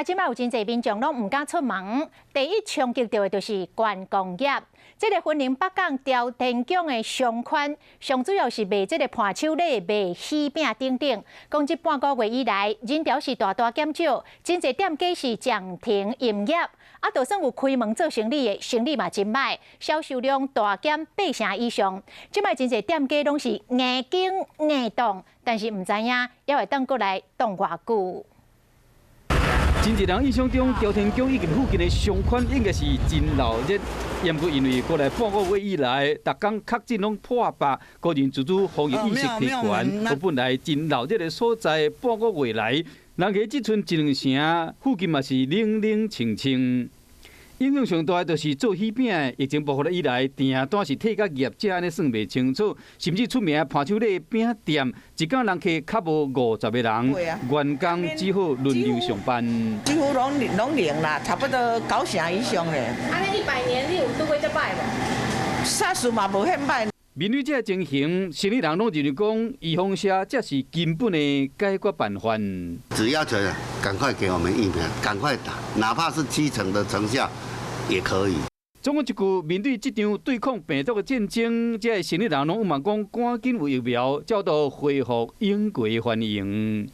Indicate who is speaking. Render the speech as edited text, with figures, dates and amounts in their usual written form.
Speaker 1: 這擺有真濟民眾攏毋敢出門，第一衝擊著的就是觀光業。這个雲林北港朝天宮的商圈，上主要是賣這个伴手禮、賣喜餅等等。講這半個月以來，人潮是大大減少，真濟店家是暫停營業。啊，就算有開門做生意的，生意嘛真䆀，銷售量大減八成以上。這擺真濟店家攏是硬撐硬擋，但是毋知影猶會當閣來擋偌久。
Speaker 2: 真濟人印象中，朝天宮以及附近的商圈應該是真鬧熱。毋過因為過來半個月以來，逐工確診攏破百，個人自主防疫意識提懸，本來真鬧熱的所在，半個月來，人家這賰一兩成，附近嘛是冷冷清清。影響上大的就是做喜餅，疫情爆發以來，訂單是退甲業者按呢算袂清楚，甚至出名的伴手禮餅店，一工人客較無50個人，員工只好輪流上班。
Speaker 3: 幾乎攏零啦，差不多九成以上咧。
Speaker 4: 按呢100年你有拄過這擺無？
Speaker 3: 煞數嘛無遐歹。
Speaker 2: 面對這个情形，生理人攏認為講，預防射才是根本的解決辦法。
Speaker 5: 只要求趕快給我們疫苗，趕快打，哪怕是七成的成效也可以。
Speaker 2: 總講一句，面對這場對抗病毒的戰爭，這个生理人攏有望講趕緊有疫苗，才會當恢復永久繁榮。